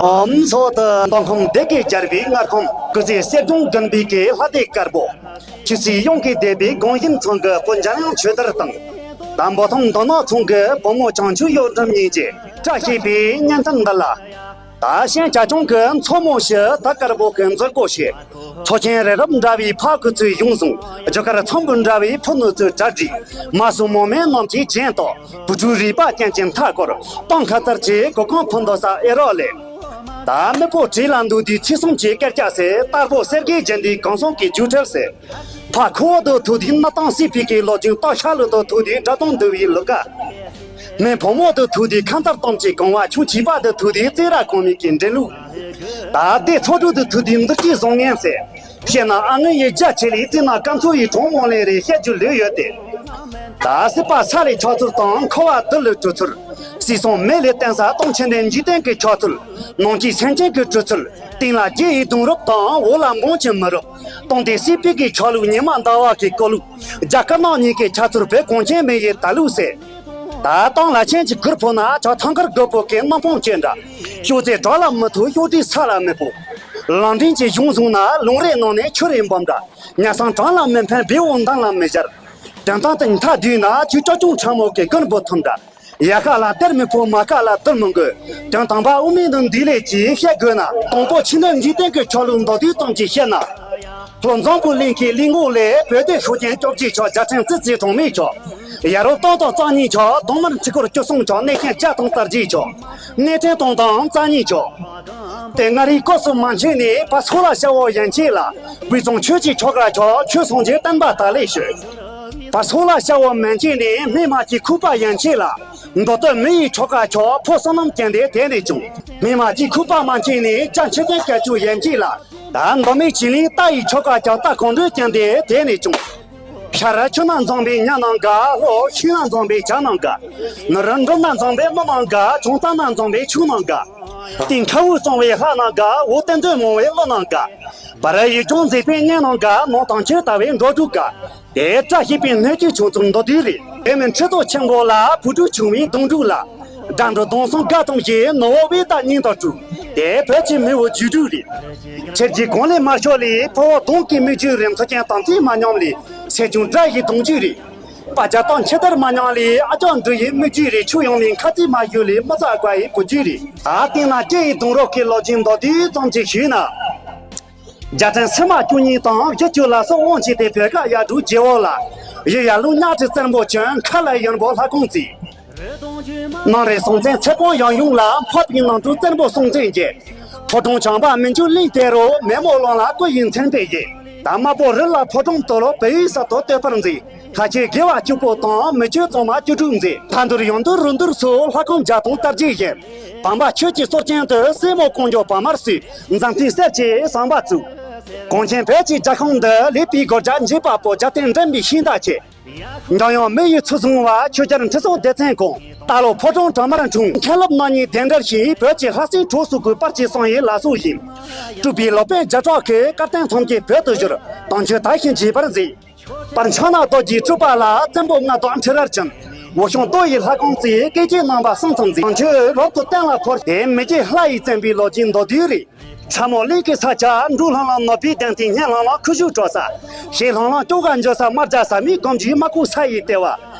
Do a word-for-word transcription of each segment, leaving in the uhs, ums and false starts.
ཨོམ་སོ་ཏི། མདོ་ཁམས་སྡེ་དགེ་རྒྱལ་པོའི་མངའ་ཁོངས། སྐུ་ཚེ་གསེར་སྒྲེང་དགོན་པའི་གི་ལྷ་སྡེ་དཀར་པོ། ཆོས་སྲིད་ཡོངས་ཀྱི་སྡེ་པའི་དགོངས་ཡིན་ཚང་གི་བུ་འཇམ་དབྱངས་ཆོས་དར་དང་། དམ་པོ་ཐང་མདོ་ནག་ཚང་གི་བུ་མོ་བྱང་ཆུབ་གཡོ་སྒྲོན་གཉིས་ཀྱིས་བཀྲ་ཤིས་པའི་སྙན་ཐུང་འདི་ལ། ད་ཤན་བྱ་ཁྱུང་གི་མཚོ་མོ་ཞིག་ད་དཀར་པོ་གི་མཛུབ་གོ་ཞིག་མཚོ་ཆེན་རི་རབ་འདྲ་བའི་ཕ་ཁུ་ཚོའི་གཞུང་བཟུང་། རྒྱུ་སྐར་ཚོམ་བུ་འདྲ་བའི་ཕུ་ནུ་ཚོའི་གྲ་སྒྲིག་མ་སུ་མོ་མེ་རྣམས་ཀྱི་གྱེན་ཐོག་བུ་ཕྲུག་རིག་པ་ཅན་གྱི་མཐའ་སྐོར། སྤང་ཁ་ཚར་གྱི་གོ་གང་ཕུ་མདོ་ས་ཨེ་རོགས་ལས། ད་མི་པོ་བྲིས་ལ་འདུག་དུས་ཚིག་གསུམ་གྱི་སྐད་ཆ་ཟེར། རྟ་ཕོ་གསེར་གྱི་རྒྱན་དུས་གང་སོང་གི་རྒྱུ་འབྲས་ཟེར། ཕ་ཁོ་བོ་དུ་ཐུག་དུས་སྣ་ཐང་སྲིད་པའི་གི་ལོ་རྒྱུས། རྟ་ཤ་ལུ་དུ་ཐུག་དུས་དགྲ་དང་འདུལ་བའི་ལུགས་ཀ་མེ་ཕོ་མོ་དུ་ཐུག་དུས་ཁ་མཚར་གཏམ་གྱི་གང་བ། ཆུང་བྱིས་པ་དུ་ཐུག་དུས་རྩེ་ར་གོང་མའི་གི་འདྲེན་ལུགས། ད་ལྟའི་ཚོགས་དྲུག་དུ་ཐུག་དུས་འདུ་སྐྱེས་བཟང་ངན་ཟེར། བཤད་ན་ཨ་ངའི་ཡི་རྒྱ་ཆེ་ལས། རྩིས་ན་སྐམ་ཚོ་ཡི་གྲོང་མོ་ལས་རེ་བཤད་རྒྱུ་ལོས་ཡོད་དེ། ད་སྲིད་པ་ས་ལས་ཆགས་ཚུལ་དང་། འཁོར་བ་རྡུལ་ལས་གྲོལ་ཚུལ། སྲིད་སྲུང་མེ་ལས་བརྟེན་ས་སྟོང་ཆེན་ལྡན་འཇིག་རྟེན་གྱི་ཆགས་ཚུལ། ནང་གི་སེམས་ཅན་གྱི་གྲོལ་ཚུལ། སྟེང་ལ་རྒྱལ་ཡི་གདུང་རབས་དང་། འོག་ལ་འབངས་ཀྱི་མི་རབས། སྟོང་སྡེ་སྲིད་པའི་གི་ཆགས་ལུགས། ཉི་མ་ཟླ་བ་གི་སྐོར་ལུགས། རྒྱ་དཀར་ནག་གཉིས་ཀྱི་ཆགས་ཚུལ། བོད་གངས་ཅན་མི་ཡི་ད་ལུགས་ཟེར། ད་སྟོང་ལ་ཆེན་གྱི་གུར་ཕོ་ན། ཇག་ཐང་དཀར་རྒོད་པོ་གི་སྣམ་སྤང་ཅན་འདྲ། ཤོག་རྩེ་བྲག་ལ་མི་ཐུག་ཤོག་དྲིལ་ས་ལ་མི་ཕོག་ལམ་འདྲེན་གྱི་གཞུང་བཟུང་ན། ལུང་རའི་ནང་ནས་ཆུ་རེ་འབབ་འདྲ། ཉ་སང་གྲང་ལ་མི་འཕེན། བེའུ་འདམ་ལ་མི་སྦྱར། དོན་དམ་དུ་མཐའ་བསྡུས་ན། ཆུ་ཅོག་ཅུང་ཕྲ་མོ་གི་ཀུན་པོ་ཐུམ་འདྲ། ཡ་ཁ་ལ་དར་མི་ཕོ། མ་ཁ་ལ་དུར་མི་འགོས། དོན་དམ་པ་དབུ་མའི་ནང་འདི་ལས་ཀྱིས་བཤད་དགོས་ན། དང་པོ་ཕྱི་ནང་འཇིག་རྟེན་གྱི་ཆགས་ལུགས་མདོར་བསྡུས་ཙམ་གྱིས་བཤད་ན། ལྷོ་འཛམ་བུ་གླིང་གི་གླིང་འོག་ལས། བོད་དེ་ཤུགས་ཅན་བཅོ་བརྒྱད་ཆགས། རྒྱལ་ཕྲན་རྩི་རྩི་གྲངས་མེད་ཆགས། ཡ་རབས་སྟོང་དང་རྩ་གཉིས་ཆགས། གདོང་དམར་ཚིག་སྐོར་བཅུ་གསུམ་ཆགས། གནས་ཆེན་བརྒྱ་དང་རྩ་བརྒྱད་ཆགས། གནས་ཕྲན་སྟོང་དང་རྩ་གཉིས་ཆགས། དེ་སྔ་རིག་སྐབས་སུ་མ་མཆིས་ནས། བ་སོ་ལ་ཤ་བོ་ཡན་ཆད་ལ། དབུས་གཙང་ཆོས་ཀྱི་ཆོ་ག་ཆགས། ཆོས་སངས་རྒྱས་བསྟན་པ་དར་ལེགས་ཤོས། བ་སོ་ལ་ཤ་བོ་མན་ཆད་ནས། སྨིན་མ་གི་ཁུག་པ་ཡན་ཆད་ལ། མདོ་སྟོད་མི་ཡི་ཆོ་ག་ཆགས། ཕོ་བསོད་ནམས་ཅན་དེ་དེ་ནས་བྱུང་། སྨིན་མ་གི་ཁུག་པ་མན་ཆད་ནས། བྱ་མཆོད་རྟེན་སྐད་ཅོར་ཡན་ཆད་ལ། ད་མདོ་སྨད་ཆོས་གླིང་རྟ་ཡི་ཆོ་ག་ཆགས། རྟ་གང་འགྲོས་ཅན་དེ་དེ་ནས་བྱུང་། ཤར་ཆུ་ནང་འཛོམས་པའི་ཉ་རྣམས་དགའ། ལྷོ་ཤིང་ནང་འཛོམས་པའི་བྱ་རྣམས་དགའ། ནུབ་རི་འབྲོམ་ནང་འཛོམས་པའི་ནོར་རྣམས་དགའ། བྱང་རྩྭ་ནང་འཛོམས་པའི་ཕྱུགས་རྣམས་དགའ། སྟེང་ཁ་འུ་གཙང་བའི་ལྷ་རྣམས་དགའ། འོག་གཏེར་མཛོད་མང་བའི་ཀླུ་རྣམས་དགའ། བར་ཡུལ་ལྗོངས་མཛེས་པའི་གཉན་རྣམས་དགའ། ནང་དང་ཆོས་དར་བའི་འབྲོག་ཕྲུག་དགའ། དེ་བཀྲ་ཤིས་པའི་སྣོད་ཀྱི་བྱུང་ཚུལ་མདོར་བསྡུས་རེད། དེ་མིན་ཁྲི་ཐོག་ཆེན་པོ་ལ། བུ་ཕྲུག་ཆུང་བའི་གདུང་དྲུག་ལ། དགྲ་འགྲོ་གདོན་གསུམ་དགའ་ཐང་གཞི། ནོར་བུ་བས་བཏབ་སྙིང་དང་དྲུག་དེ་བོད་ཀྱི་མི་བོ་རྒྱུད་དྲུག་རེད། ཆེར་གྱི་གོང་ལས་མ་ཤོར་ལས། ཕོ་བོ་གདོང་གི་མིག་རྒྱུད་རེད། མཚོ་ཆེན་དམ་ཚིག་མ་ཉམས་ལས། སེ་ཆུང་དགྲ་ཡི་གདུང་རྒྱུད་རེད། དཔའ་རྒྱ་དང་ཆེ་དར་མ་ཉམས་ལས། ཨ་ཅག་འབྲུ་ཡི་མིག་རྒྱུད་རེད། ཆུ་ཡང་མིན་ཁ་རྩིས་མ་ཞུ་ལས། མི་ཚ་དགའ་ཡི་བུ་རྒྱུད་རེད། ད་སྟེང་ན་སྐྱེ་ཡི་གདུང་རོགས་ཀྱི་ལོ་རྒྱུས་མདོར་བསྡུས་ཙམ་ཅིག་ཞུས་ན། རྒྱལ་ཕྲན་སིལ་མ་བཅུ་གཉིས་དང་བཞི་བཅུ་ལ་སོགས་དབང་བྱས་ཏེ། བོད་ཀ་ཡ་དྲུག་རྗེ་བོ་ལ། གཡུ་ཡ་ལུག་གཉའ་ཁྲི་བཙན་པོ་བྱོན། མཁའ་ལ་ཡོན་པོ་ལྷ་ཁང་བརྩིགས། ནང་རེ་སྲོང་བཙན་ཚེ་དཔང་ཡང་ཡུང་ལ། འཕགས་པའི་ནང་དུ་བཙན་པོ་སྲོང་བཙན་རྒྱལ། ཕོ་བྲང་བྱམས་པ་མི་འགྱུར་གླིང་དེ་རུ། མེ་མོ་གླང་ལ་སྐུ་ཡི་མཚན་དཔེ་བཞེས། དར་མ་པོ་རི་ལ་ཕོ་བྲང་བཏོད། བལ་ཡུལ་ས་ཐོག་བསྟོད་པར་མཛད། ལྷ་ཆོས་དགེ་བ་བཅུ་པོ་དང་། མི་ཆོས་གཙང་མ་བཅུ་དྲུག་མཛད། མཐའ་འདུལ་ཡང་འདུལ་རུ་འདུལ་སོགས། ལྷ་ཁང་བརྒྱ་དང་དར་རྒྱས་བཞེངས། བམ་པ་ཆོས་ཀྱི་སྲོལ་ཅན་དུ། སྲས་མོ་ཀོང་ཇོ་བ་དམར་གསོས། འཛམ་ཐང་གསེར་གྱི་ཟམ་པ་བཙུགས། གངས་ཅན་བོད་ཀྱི་རྒྱལ་ཁམས་འདི། ལེགས་པའི་སྒོ་བརྒྱ་འབྱེད་པ་པོ། རྒྱལ་བསྟན་འདྲེན་པའི་ཤིང་རྟ་ཆེ། འཇམ་དབྱངས་མི་ཡི་ཚུལ་བཟུང་བ། ཆོས་རྒྱལ་ཁྲི་སྲོང་ལྡེ་བཙན་གོང་། རྟ་ལོ་ཕོ་བྲང་གྲངས་མེད་འཁྲུངས། མཁན་སློབ་རྣམ་གཉིས་གདན་འདྲེན་ཞུས། བོད་ཀྱི་ལྷ་སྲིན་གྲོགས་སུ་བཀུར། དཔལ་གྱི་བསམ་ཡས་ལ་སོགས་བཞེངས། སྤྲུལ་པའི་སློབ་དཔོན་བརྒྱ་ཕྲག་གིས། བཀའ་བསྟན་ཐམས་ཅད་བོད་དུ་བསྒྱུར། དམ་ཆོས་དར་ཞིང་རྒྱས་པར་མཛད། པར་ཕྱག་ན་རྡོ་རྗེའི་སྤྲུལ་པ་ལ། བཙན་པོ་མངའ་བདག་ཁྲི་རལ་ཅན། འོད་སྲུང་རྡོ་ཡི་ལྷ་ཁང་བརྩིགས། སྐད་ཅིག་རྣམ་པ་གསུམ་ཙམ་མཛད། དམ་ཆོས་རབ་ཏུ་བསྟན་ལ་ཕོར། དེ་མི་རྗེ་ལྷ་ཡིས་བཙན་པའི་ལོ་རྒྱུས་མདོར་བསྡུས་རེད། ཁྲ་མོ་གླིང་གི་ས་ཆ། འབྲུག་ལྷང་ལྷང་ནོར་བུའི་གདན་སྟེང་། སྙན་ལྷང་ལྷང་ཁུ་བྱུག་དྲོ་ས། ཞེ་ལྷང་ལྷང་སྐྱོ་ག་འཇོ་ས། རྨ་རྒྱ་ཟ་མའི་སྒོམ་རྒྱུའི་རྨ་ཁུག་ས་ཡི་ལྟེ་བ།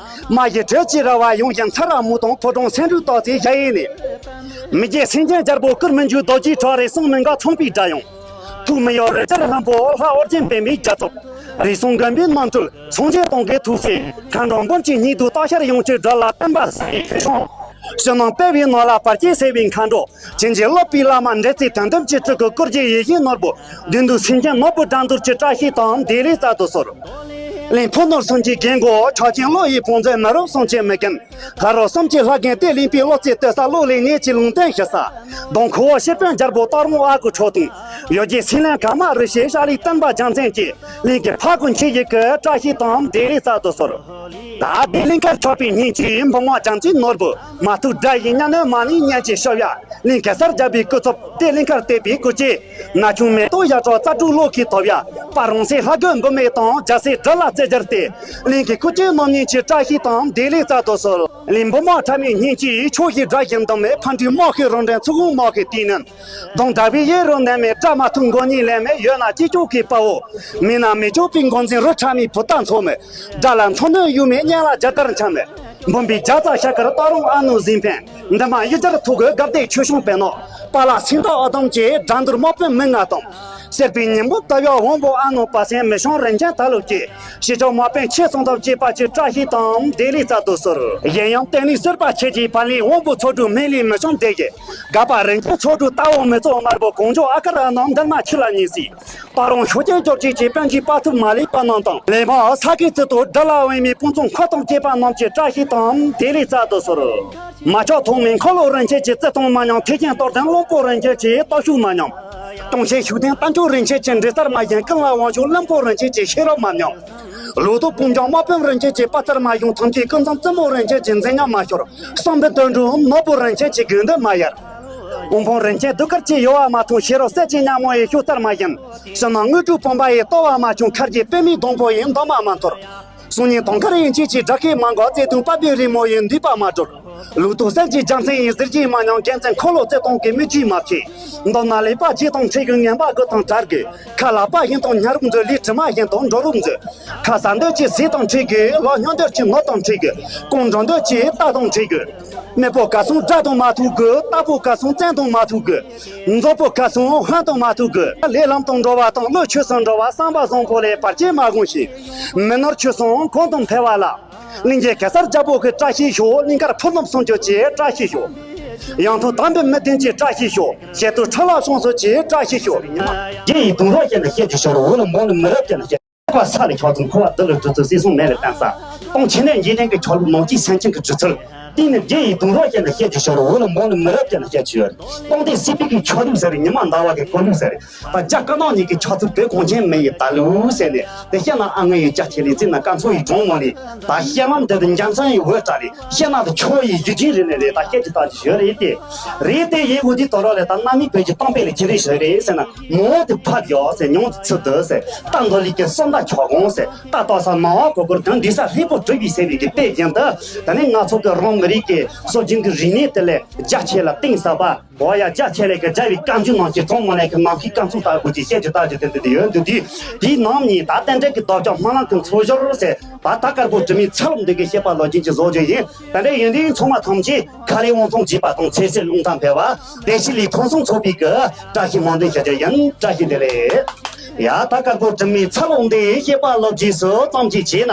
རྨ་ཡི་བྲོས་ཀྱི་ར་བ་ཡོངས་བཞིན། ཚ་ར་མུ་དང་ཕོ་བྲང་སེང་འབྲུག་སྟག་རྩེའི་གཞལ་ཡས་ནས། མི་རྗེ་སེང་ཆེན་རྒྱལ་པོ་བཀུར་མི་འགྱུར། རྡོ་རྗེའི་བྲག་རི་གསུང་མི་འགག་ཚངས་པའི་སྒྲ་དབྱངས། ཐུགས་མི་གཡོ་རི་རྩེར་ལྷུན་པོ། ལྷ་ཨོ་རྒྱན་པདྨའི་རྒྱ་མཚོ། རིགས་གསུམ་མགོན་པོའི་རྣམ་སྤྲུལ་སངས་རྒྱས་སྟོང་གི་ཐུགས་སྲས། མཁའ་འགྲོ་འབུམ་གྱི་སྙིགས་དུས་སྟག་ཤར་ཡང་བསྐྱོད་སྒྲ་ལ་བསྟན་པ་གསལ་བའི་ཆོས་སྐྱོང་། ཕྱི་ནང་སྤེལ་བའི་ནོར་ལ་བར་ཆད་སེལ་བའི་མཁའ་འགྲོ། བྱིན་གྱིས་རློབ་པའི་བླ་མ་འབྲེལ་ཚད་དོན་དམ་གྱི་སྤྲུལ་སྐུ་སྐུ་རྒྱལ་ཡིད་བཞིན་ནོར་བུ། བདུད་འདུལ་སེང་ཆེན་ནོར་བུ་དགྲ་འདུལ་གྱི་བཀྲ་ཤིས་དང་བདེ་ལེགས་སྩལ་དུ་གསོལ། གླིང་ཕུ་ནུ་གསུམ་གྱི་རྒན་གོག་ཆགས་ཆེན་བློ་ཡི་བང་མཛོད། མི་རབས་གསུམ་གྱི་མི་རྒན། ལྷ་རབས་གསུམ་གྱི་ལྷ་རྒན། གཏེར་གླིང་པའི་བློ་རྩེ་གཏད་ས། བློ་ལས་ཉེས་ཀྱི་ལུང་བསྟན་ཞུ་ས། གདོང་ཁུ་བོ་སྤྱི་དཔོན་རྒྱལ་པོ་སྟག་རོང་ཨ་ཁུ་ཁྲོ་ཐུང་། ཡོ་རྒྱལ་སེང་བློན་ཀརྨ་རུ་ཤེས། ཤ་ལི་བསྟན་པ་རྒྱལ་མཚན་གྱི། གླིང་གི་ཕ་ཀུན་ཁྱེད་ཡི་གི། བཀྲ་ཤིས་དང་བདེ་ལེགས་སྩལ་དུ་གསོལ། ད་དེ་གླིང་དཀར་ཆགས་པའི་སྙིང་རྗེའི་འབུམ་མ་བྱམས་བརྩེའི་ནོར་བུ། མ་ཐུག་དགྲ་ཡི་གཉའ་གནོན་མ་ནི་གཉེན་གྱི་ཞབས་ཡ། གླིང་གེ་སར་རྒྱལ་པོའི་སྐུ་ཚབ་དེ་གླིང་དཀར་བསྟན་པའི་སྐུ་སྐྱེ། ན་ཆུང་མེ་ཏོག་ཡར་གྲོལ་རྩ་དྲུག་བློ་ཁའི་ཐོབ་ཡ། དཔལ་རོང་སའི་ལྷ་རྒོད་འབུམ་མེད་དང་རྒྱལ་སྲས་དགྲ་ལྷ་རྩེ་རྒྱལ་ཏེ། གླིང་གི་སྐུ་སྐྱེ་རྣམ་གཉིས་ཀྱི་བཀྲ་ཤིས་དང་བདེ་ལེགས་སྩལ་དུ་གསོལ། གླིང་འབུམ་མ་ཕྲ་མོའི་སྙིང་རྗེ་ཡིས་ཕྱོགས་བཞིའི་དགྲ་གཞན་བསྡོམས་མེད་ཕན་བདེའི་དམག་གི་རང་འདྲེན་ཚུགས་དབང་དམག་གི་དེ་ནི། གདོང་འདྲ་བའི་ཡེ་རུ་ནན་མའི་དགྲ་མ་ཐུག་མགོ་གཉིས་ལེན་མེད་ཡོད་ན་ཅི་ལྕོགས་ཀྱི་དཔའ་བོ། མེད་ན་མི་ལྕོགས་པའི་མགོ་འཛིན་རུ་ཁྲ་མའི་བུ་དང་མཚོ་མོ། དགྲ་ལ་མཚོ་སྣོད་ཡུག་མེད་གཉེན་ལ་རྒྱ་དར་འཆང་མེད། འབུམ་པའི་རྒྱ་རྩ་ཤ་དཀར་སྟག་རོང་ཨ་ནུ་གཟིམ་དཔོན། འདི་མ་གཡུ་སྦྱར་ཐུག་གི་དགའ་བདེ་ཆོས་སྐྱོང་དཔོན་ནོ། པ་ལ་སེང་སྟག་ཨ་དམ་གྱི་དགྲ་འདུལ་དམག་དཔོན་མི་ལྔ་དང་། སེར་པའི་ཉིན་མོ་ལྟ་བའི་དབང་པོ་ཨ་ནུ་པ་སེང་མི་བྱང་རིན་ཆེན་ད་ལུ་སྐྱེས། ཞི་ལྕོགས་དམག་དཔོན་ཆེ་ཚང་དང་བཅས་པ་ཆེ་བཀྲ་ཤིས་དང་བདེ་ལེགས་སྩལ་དུ་གསོལ། གཞན་ཡང་བསྟན་ལས་གསེར་པ་ཆེ་གྱི་བར་ལས་དབང་པོ་ཚོགས་དྲུག་སྨན་ལས་མི་བྱང་བདེ་གི། དགའ་པ་རིན་ཆེན་ཚོགས་དྲུག་རྟ་བོ་མི་ཚོགས་དམར་པོ་གོང་འཇོག་ཨ་ཀར་ཨ་ནང་འདན་མ་ཆུ་ལ་ཉེ་སྲིད། པ་རོང་ཤོག་ཅན་སྐྱོབ་བྱེད་ཀྱི་དཔོན་གྱི་དཔའ་ཐུབ་མ་ལས་པ་རྣམས་དང་ལས་མ་ས་ཀའི་རྩི་ཏོ་དགྲ་ལ་འོས་མའི་དཔུང་ཚོགས་འཁོར་དང་བཅས་པ་རྣམས་ཀྱི་བཀྲ་ཤིས་དང་བདེ་ལེགས་སྩལ་དུ་གསོལ། མ་ཆགས་ཐོག་མའི་འཁོར་ལོ་རིན་ཆེན་གྱི་བརྩི་མཐོང་མ་ཉམས། ཐེག་ཆེན་གཏོར་ལྡན་བློན་པོ་རིན་ཆེན་གྱི་སྟོབས་ཤུགས་མ་ཉམས། སྐྱོང་ཆེན་ཤུགས་ལྡན་རྟ་མཆོག་རིན་ཆེན་གྱི་འབྲས་རྩལ་མ་ཞན། ཀུན་ལ་དབང་ཕྱུག་བློན་པོ་རིན་ཆེན་གྱི་ཤེས་རབ་མ་ཉམས། ལོ་ཏོག་དཔུང་འཇོམས་དམག་དཔོན་རིན་ཆེན་གྱི་དཔའ་རྩལ་མ་ཞན། ཐམས་ཅད་ཀུན་བཟང་བཙུན་མོ་རིན་ཆེན་གྱི་མཛེས་ཉམས་མ་ཤོར། བསམ་པའི་དོན་འགྲུབ་ནོར་བུ་རིན་ཆེན་གྱི་དགོས་འདོད་མ་ཡལ། དབུལ་ཕོངས་རིན་ཆེན་གདུགས་དཀར་གྱི་གཡོ་བ་མ་ཐོང་། ཤེས་རབ་གསེར་གྱི་ཉ་མོ་ཡི་ཤུགས་རྩལ་མ་ཞན། ཕྱི་ནང་དངོས་གྲུབ་བུམ་པ་ཡི་ལྟོ་བ་མ་ཆུང་། མཁར་གྱི་པད་མའི་སྡོང་པོ་ཡི་འདབ་མ་མ་འཐོར། གསུང་སྙན་དུང་དཀར་དབྱིན་ཇི་གི་སྒྲ་སྐད་མ་འགག། བརྩེ་དུང་དཔའ་བོའི་རི་མོ་ཡི་མདུད་པ་མ་གྲོལ། ལུག་ཏོག་གསེར་གྱི་རྒྱལ་མཚན་ཡི་ཟིལ་གྱིས་མ་མྱངས། རྒྱལ་མཚན་འཁོར་ལོ་རྩེ་སྟོང་གི་མིག་ཆུས་མ་ཕྱེ། མདོར་ན་ལེགས་པ་ཆེ་དང་ཁྲིད་དགོས། ངན་པ་དགུ་དང་བྲལ་དགོས། ཁ་ལག་པ་བཞིན་དུ་ཉར་རོགས་མཛོད། ལུས་དྲི་མ་བཞིན་དུ་འགྲོ་རོགས་མཛོད། ཁ་ཟ་འདོད་ཀྱི་ཟས་དང་ཁྲིད་དགོས། ལག་སྙོམས་འདོད་ཀྱི་ནོར་དང་ཁྲིད་དགོས། རྐང་འགྲོ་འདོད་ཀྱི་རྟ་དང་ཁྲིད་དགོས། མེས་པོ་ག་སོང་དགྲ་དང་མ་ཐུག་དགོས། རྟ་ཕོ་ག་སོང་བཙན་དང་མ་ཐུག་དགོས། མཛོ་པོ་ག་སོང་ཧོན་དང་མ་ཐུག་དགོས། ལས་ལམ་དང་འགྲོ་བ་དང་བློ་ཆོས་སུ་འགྲོ་བ། བསམ་པ་བཟང་པོ་ལས་བར་ཆད་མ་སྒོམ་ཞིང་། མི་ནོར་ཆོས་སོང་གང་དང་འཕེལ་བ་ལ། གླིང་རྗེ་གེ་སར་རྒྱལ་པོ་གི་བཀྲ་ཤིས་ཤོག་གླིང་དཀར་ཕུན་སུམ་ཚོགས་ཀྱི་བཀྲ་ཤིས་ཤོག་ཡང་དུ་དམ་པའི་མི་ལྡན་གྱི་བཀྲ་ཤིས་ཤོག་ཞེ་དུ་ཁྲ་ལ་སོང་སོ་ཀྱི་བཀྲ་ཤིས་ཤོག་རྒྱལ་ཡི་དུང་རོ་བཤད་ན་བཤད་ཀྱི་ཤོར། འོ་ལ་མོ་ལ་མི་རབས་བཤད་ན་བཤད། ཁ་ས་ལ་ཆགས་ཚུལ། འཁོར་བ་འདི་ལ་གྲུབ་ཚུལ། སྲིད་གསུམ་མེ་ལ་བསྟན་ས། སྟོང་ཆེ་ནས་འཇིག་རྟེན་གྱི་ཆ་ལུགས། ནང་གཅིག་སེམས་ཅན་གྱི་གྲུབ་ཚུལ། དེ་ནི་རྒྱལ་ཡི་དུང་རོ་བཤད་ན་བཤད་ཀྱི་ཤོར། འོ་ལ་མོ་ལ་མི་རབས་བཤད་ན་བཤད་ཀྱི་ཡོད། སྟོང་སྡེ་སྲིད་པའི་གི་ཆ་ལུགས་ཟེར། ཉི་མ་ཟླ་བ་གི་གོ་ལུགས་ཟེར། ད་རྒྱ་དཀར་ནག་གཉིས་ཀྱི་ཆགས་ཚུལ། བོད་གངས་ཅན་མི་ཡི་ད་ལུགས་ཟེར་ནས། དེ་བཤད་ན་ཨ་ངའི་རྒྱ་ཆེ་ལི་ཙི་ན་ཀན་ཚོ་ཡི་གྲོང་མོ་ནི། ད་བཤད་ལམ་དེ་དུ་འཇམ་སང་ཡི་འོད་གྲགས་རེད། བཤད་ན་དུ་ཆོ་ཡི་ཡུལ་ཅན་རེད་ནས་རེད། ད་བཤད་ཀྱི་ད་ཅི་ཡོད་རེད་དེ། རེད་དེ་ཡི་འུ་དི་དོ་རོ་ལས་ད་གནའ་མི་བོད་ཀྱི་གཏམ་དཔེ་ལས་ཁྱེད་རེ་ཞོད་རེད་ཟེར་ན། མོ་དེ་ཕབ་ཡོད་ཟེར། ཉུང་དུ་ཚུལ་དུ་ཟེར། རྟ་འདོ་ལི་ཀའི་སོ་མདའ་ཆོག་གོང་ཟེར། རྟ་ཏོ་ས་མ་བ་གོ་གོར་དོན་འདི་ས་ལྷེ་པོ་གྲུབ་པའི་ཟེར་བའི་གི་དཔེ་བཞིན་དུ། ད་ནི་ང་ཚོ་གི་རང་མི་རིགས་ཀྱི་སྲོལ་རྒྱུན་གྱི་རིག་གནས་དེ་ལས་རྒྱ་ཆེ་ལ་གཏིང་ཟབ་པ། འོ་ཡ། རྒྱ་ཆེ་ལས་ཀྱི་རྒྱལ་བའི་བཀའ་འགྱུར་ནང་གི་གྲོང་མོ་ལས་ཀྱི་ནམ་མཁའི་སྐར་ཚོགས་ལྟ་བུ་ཅིག་བཤད་རྒྱུ་ལྟ་རྒྱུ་དེ་འདི་འདི་ཡོད་འདུག་དུས། དེའི་ནང་ནས་ད་རྟེན་འབྲེལ་གྱི་ལྡོག་ཕྱོགས་སྨོན་ལམ་གྱི་འཚོ་ཞོར་ཟེར། ད་ད་དཀར་པོ་དྲི་མེད་ཚ་ལོ་འདི་གི་བཤད་པ་ལོ་རྒྱུས་ཀྱི་བཟོ་བཅོས་ཡིན། ད་ལྟ་ཡོན་ཏན་ཚང་མ་ཐམས་ཅད་ཁ་ལས་དབང་ཐང་རྒྱས་པ་དང་ཚེ་སྲིད་ལུང་དང་འཕེལ་བ། བདེ་སྐྱིད་ལས་ཕུན་སུམ་ཚོགས་པའི་གི་བཀྲ་ཤིས་སྨོན་འདུན་ཞུ་རྒྱུ་ཡིན། བཀྲ་ཤིས་བདེ་ལེགས། ཡ། ད་དཀར་པོ་དྲི་མེད་ཚ་ལོ་འདི་བཤད་པ་ལོ་རྒྱུས་སུ་ཙམ་ཅིག་བྱས་ན།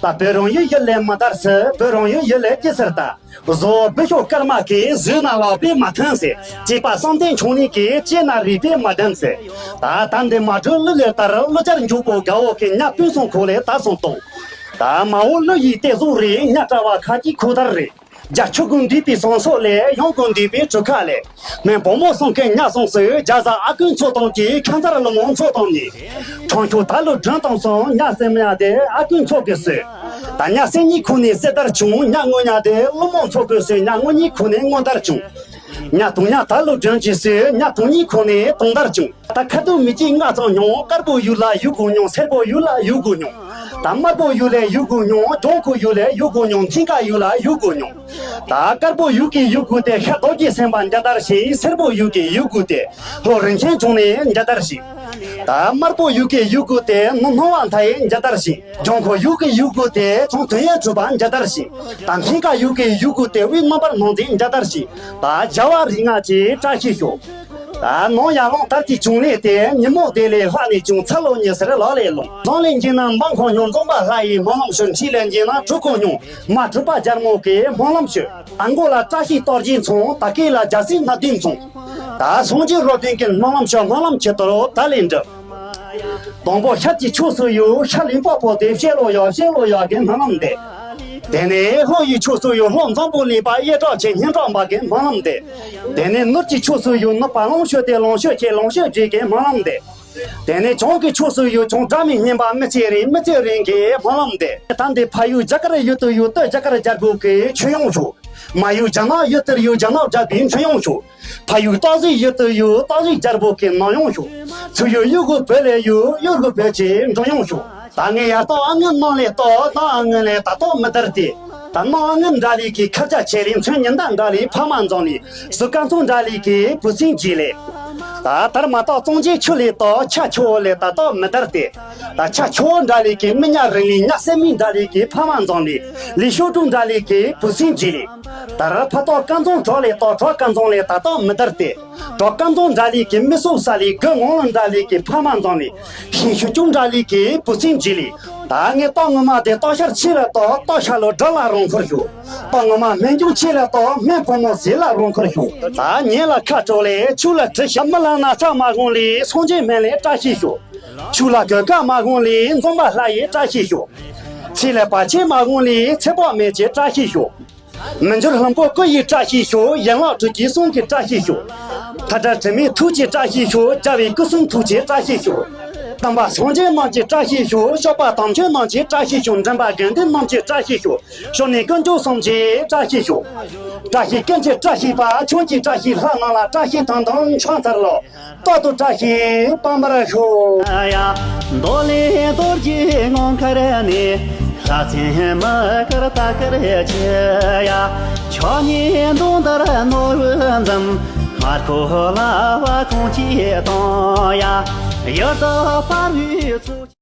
ད་བོད་རང་ཡུལ་ཡུལ་ལས་མི་དར་ཟེར། བོད་རང་ཡུལ་ཡུལ་ལས་སྐྱེ་ཟེར་ད། བཟོ་བོ་ཤོག་སྐར་མ་གིས་བཟོས་ན་ལག་པས་མ་ཐོན་ཟེར། སྐྱེས་པ་བསམ་གཏན་ཆུང་ནས་ཀྱིས་སྐྱེས་ན་རིག་པས་མ་ལྡན་ཟེར། ད་ད་འདི་མ་གྲོལ་གླུ་ལས་ལྟར། གླུ་ཆར་འཇུག་པོ་དགའ་བོ་གི་ཉ་སྤུན་སོང་ཁོ་ལས་ད་སོང་གཏོང་། ད་མ་འོ་གླུ་ཡི་གཏེར་ཟུག་རེད། ཉ་གྲྭ་བ་ཁ་ཅིག་ཁུ་ཐར་རེད། རྒྱ་ཆུ་དགུ་འདུས་པའི་སོང་སོགས་ལས། གཡང་དགུ་འདུས་པའི་གྲུ་ཁ་ལས། སྨན་བུ་མོ་སོང་མཁན་ཉ་སོང་སོས། རྒྱ་བཟའ་ཨ་ཀུན་ཚོ་དང་གྱིས། ཁ་མཚར་ལོ་མོ་མཚོ་དང་ཉིས། ཁྲང་ཁྱུ་ད་ལོ་སྒྲོན་དང་སོང་། ཉ་སེམས་ཉ་དེ་ཨ་ཀུན་ཚོ་གི་སོས། ད་ཉ་སེ་གཉིས་ཁུ་ནས་སེ་དར་བྱུང་། ཉ་ངོ་ཉ་དེ་ཀླུ་མོ་མཚོ་གི་སོས། ཉ་ངོ་གཉིས་ཁུ་ནས་སྔོ་དར་བྱུང་། ཉ་དུང་ཉ་ད་ལོ་སྒྲོན་གྱི་སོས། ཉ་དུང་གཉིས་ཁུ་ནས་དུང་དར་བྱུང་། ད་ཁ་དུ་མི་གཅིག་ང་ཚང་མྱོང་། དཀར་པོ་ཡུལ་ལ་ཡུལ་དགུ་མྱོང་། སེར་པོ་ཡུལ་ལ་ཡུལ་དགུ་མྱོང་། ད་དམར་པོ་ཡུལ་ལས་ཡུལ་དགུ་མྱོང་། ལྗང་ཁུ་ཡུལ་ལས་ཡུལ་དགུ་མྱོང་། མཐིང་ག་ཡུལ་ལ་ཡུལ་དགུ་མྱོང་། ད་དཀར་པོ་ཡུལ་གྱི་ཡུལ་དགུ་དེ། ཤར་རྡོ་རྗེ་སེམས་དཔའ་མཇལ་དར་ཞིག་སེར་པོ་ཡུལ་གྱི་ཡུལ་དགུ་དེ། ལྷོ་རིན་ཆེན་ལྗོངས་ནས་མཇལ་དར་ཞིག་ད་དམར་པོ་ཡུལ་གྱི་ཡུལ་དགུ་དེ། ནུབ་སྣང་བ་མཐའ་ཡས་མཇལ་དར་ཞིག་ལྗང་ཁུ་ཡུལ་གྱི་ཡུལ་དགུ་དེ། ཚོང་དོན་ཡས་གྲུབ་པ་མཇལ་དར་ཞིག་ད་མཐིང་ག་ཡུལ་གྱི་ཡུལ་དགུ་དེ། དབུས་རྣམ་པར་སྣང་མཛད་མཇལ་དར་ཞིག་ད་རྒྱལ་བ་རིགས་ལྔ་གྱི་བཀྲ་ཤིས་ཤོག་ད་ནང་ཡར་ལུང་དར་གྱི་བྱུང་ལས་ཏེ། ཉིན་མོ་དེ་ལས་ལྷག་ནས་ཀྱང་ཚ་ལོ་ཉི་ཟེར་ལག་ལས་ལོང་། བཟང་ལས་འགྱིན་ན་འབངས་ཁོང་སྙོམས། འཛོམས་པ་ལྷ་ཡི་སྨོན་ལམ་ཞུ། འཁྲིས་ལས་འགྱིན་ན་གྲུ་ཁོང་སྙོམས། མ་གྲུབ་པ་རྒྱལ་མོ་གི་སྨོན་ལམ་ཞུ། ཨ་མགོ་ལ་བཀྲ་ཤིས་རྟགས་བརྒྱད་མཚུངས། ད་སྐེ་ལ་རྒྱལ་སྲིད་སྣ་བདུན་མཚུངས། ད་སངས་རྒྱས་རོ་ལྡན་གྱི་སྨོན་ལམ་ཞུ། སྨོན་ལམ་ཁྱེད་དོར་ད་ལས་འགྲུབ། དང་པོ་ཤར་གྱི་ཕྱོགས་སུ་ཡོད། ཤར་གླིང་པ་པོ་དེ་བཤད་ལོ་ཡ་བཤད་ལོ་ཡ་གི་སྨོན་ལམ་འདེབས། དེ་ནས་ལྷོ་ཡི་ཕྱོགས་སུ་ཡོད། ལྷོ་འཛམ་བུ་གླིང་པ་གཡས་གྲགས་ཆེ་སྙན་གྲགས་འབའ་གི་སྨོན་ལམ་འདེབས། དེ་ནས་ནུབ་ཀྱི་ཕྱོགས་སུ་ཡོད། ནུབ་པ་ལོངས་སྤྱོད་དེ་ལོངས་སྤྱོད་ཆེ་ལོངས་སྤྱོད་རྗེ་གི་སྨོན་ལམ་འདེབས། དེ་ནས་བྱང་གི་ཕྱོགས་སུ་ཡོད་བྱང་སྒྲ་མི་སྙན་པ་མི་ཚེ་རིང་མི་ཚེ་རིང་གི་སྨོན་ལམ་འདེབས། ད་འདི་ཕ་ཡུལ་རྒྱ་གར་ཡུལ་དུ་ཡོད་སྟོད་རྒྱ་གར་རྒྱལ་པོ་གི་མཆོད་ཡོང་ཞུ། མ་ཡུལ་རྒྱ་ནག་ཡུལ་དུ་ཡོད་རྒྱ་ནག་རྒྱལ་པོའི་མཆོད་ཡོང་ཞུ། ཕ་ཡུལ་སྟག་གཟིག་ཡུལ་དུ་ཡོད་སྟག་གཟིག་རྒྱལ་པོ་གི་ནང་ཡོང་ཞུ། ཚུར་ཡུལ་གཡུ་གུ་བོད་ལས་ཡོད་གཡུ་གུ་བོད་ཀྱི་འབྲོང་ཡོང་ཞུ། ད་ངས་ཡར་སྟག་ཨ་ངན་ནང་ལས་སྟག་ནང་ཨ་ངན་ལས་ད་སྟག་མི་དར་ཏེ། ད་ནང་ཨ་ངན་འདྲ་ལས་ཀྱི་ཁ་བརྒྱ་ཆེ་ལས་མཚོན་ཉི་ཟླ་འདྲ་ལས་ཕ་མ་འཛོམས་ལས་སུ་ཀ་མཚོ་འདྲ་ལས་ཀྱི་བུ་སྲིང་རྗེས་ལས། ད་དར་མ་སྟག་གཙང་རྒྱལ་ཆུ་ལས་སྟག་ཆ་ཆུ་བོ་ལས་ད་སྟག་མི་དར་ཏེ། ད་ཆ་ཆུ་བོ་འདྲ་ལས་ཀྱི་མི་ཉག་རིང་ལས་ཉག་སེ་མི་འདྲ་ལས་ཀྱི་ཕ་མ་འཛོམས་ལས་ལས་ཤོ་ཀྲུང་འདྲ་ལས་ཀྱི་བུ་སྲིང་རྗེས་ལས། ད་ར་ཕ་སྟག་ཀ་མཚོ་བྲག་ལས་སྟག་བྲག་ཀ་མཚོ་ལས་ད་སྟག་མི་དར་ཏེ། བྲག་ཀ་མཚོ་འདྲ་ལས་ཀྱི་མི་སོ་ས་ལས་དགུ་ངོ་ལ་འདྲ་ལས་ཀྱི་ཕ་མ་འཛོམས་ལས་ཤིང་ཤུ་ཅུང་འདྲ་ལས་ཀྱི་བུ་སྲིང་རྗེས་ལས། ད་ངས་སྟག་ངོ་མ་དེ་སྟག་ཤར་ཆེ་ལ་སྟག་སྟག་ཤར་ལོ་དགྲ་ལ་རང་འཁོར་ཞུ། སྟག་ངོ་མ་སྨན་ལྗོངས་ཆེ་ལ་སྟག་སྨན་ཕོ་མོ་ཟས་ལ་རང་འཁོར་ཞུ། ད་ཉེ་ལ་ཁ་དྲོ་ལས་ཆུ་ལ་དྲི་ཞིམ་མི་ལ་ན་ཚ་མ་དགོངས་ལས་སངས་རྒྱས་སྨན་ལས་བཀྲ་ཤིས་ཞུ། ཆུ་ལ་གོད་ཁ་མ་དགོངས་ལས་འཛོམས་པ་ལྷ་ཡི་བཀྲ་ཤིས་ཞུ། ཚེ་ལ་བར་ཆད་མ་དགོངས་ལས་ཚེ་དཔག་མེད་ཀྱི་བཀྲ་ཤིས་ཞུ། མི་འགྱུར་ལྷུན་པོ་སྐུ་ཡི་བཀྲ་ཤིས་ཤོག། ཡན་ལག་དྲུག་ཅུའི་གསུང་གི་བཀྲ་ཤིས་ཤོག། མཐའ་བྲལ་དྲི་མེད་ཐུགས་ཀྱི་བཀྲ་ཤིས་ཤོག། རྒྱལ་བའི་སྐུ་གསུང་ཐུགས་ཀྱི་བཀྲ་ཤིས་ཤོག། དམ་པ་སངས་རྒྱས་རྣམས་ཀྱི་བཀྲ་ཤིས་ཤོག། སྐྱོབ་པ་དམ་ཆོས་རྣམས་ཀྱི་བཀྲ་ཤིས་ཤོག། འདྲེན་པ་དགེ་འདུན་རྣམས་ཀྱི་བཀྲ་ཤིས་ཤོག། ཞོ་ནས་དཀོན་མཆོག་གསུམ་གྱི་བཀྲ་ཤིས་ཤོག། བཀྲ་ཤིས་ཀུན་གྱི་བཀྲ་ཤིས་པ། ཆོས་ཀྱི་བཀྲ་ཤིས་ལྷ་རྣམས་ལ་བཀྲ་ཤིས་དང་དུ་འཆང་ཚར་ལོ། རྟག་ཏུ་བཀྲ་ཤིས་པད་འབར་ཤོག། ཡ། མདོ་ལས་རྡོ་རྗེ་ངང་མཁར་ནས། ལྷ་མཚན་མི་དཀར་རྟ་དཀར་ཆེ་ཡ། ཕྱག་གཉིས་མདུང་དར་ནོར་བུ་འཛིན། སྔར་ཁོ་ལ་བ་གང་ཅི་དང་ཡ། ཡུལ་དུ་འཕར་བའི་ཚུལ།